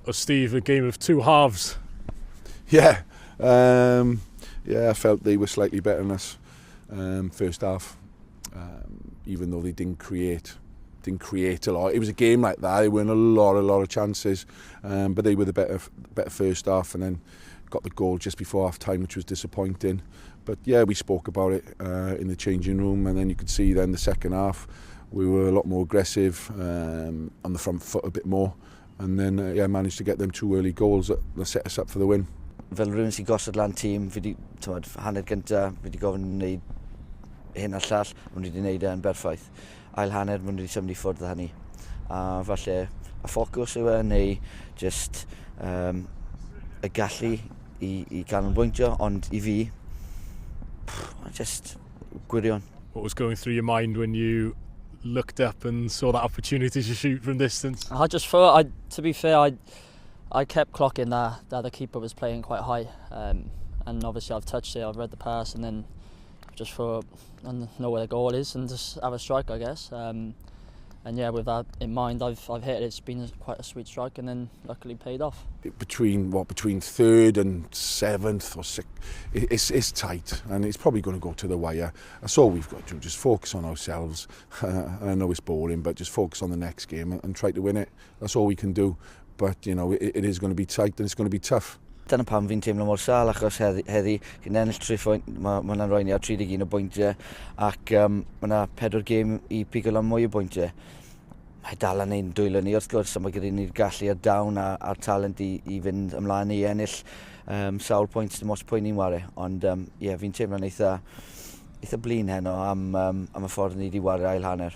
Oh, Steve, a game of two halves. Yeah, yeah, I felt they were slightly better than us first half, even though they didn't create a lot. It was a game like that. There weren't a lot of chances, but they were the better first half, and then got the goal just before half time, which was disappointing. But yeah, we spoke about it in the changing room, and then you could see then the second half we were a lot more aggressive, on the front foot a bit more, and then yeah, managed to get them two early goals that set us up for the win. Fel rhywun sy'n gosod lan tîm, fi wedi, tymod, hanner gynta, fi wedi gofyn wneud hyn a llall, maen nhw wedi wneud e yn berffaith. Ail hanner, maen nhw wedi symud i ffwrdd â hynny. A falle y ffocws yw e, neu just y gallu i ganolbwyntio, ond i fi, pff, just gwirion. What was going through your mind when you looked up and saw that opportunity to shoot from distance? I just thought, to be fair, I kept clocking that the keeper was playing quite high, and obviously I've touched it, I've read the pass, and then just thought I know where the goal is and just have a strike, I guess. And yeah, with that in mind, I've hit it. It's been quite a sweet strike, and then luckily paid off. Between what, between third and seventh or sixth, it's tight, and it's probably going to go to the wire. That's all we've got to do. Just focus on ourselves. And I know it's boring, but just focus on the next game and try to win it. That's all we can do. But it is going to be tight and it's going to be tough. Dyna pam fi'n teimlo mor sâl, achos heddi chi'n ennill 3 phwynt, mae hwnna'n rhoi ni ar 31 o bwyntiau ac mae yna pedwar gêm i pigo lan mwy o bwyntiau. Mae dal yn ein dwylo ni wrth gwrs, a mae gyda ni'r gallu a'r dawn a'r talent i fynd ymlaen i ennill sawl pwynt, dim ots pwy ni'n ware. Ond yeah, fi'n teimlo'n eitha blin heno am y ffordd ni wedi ware ail hanner.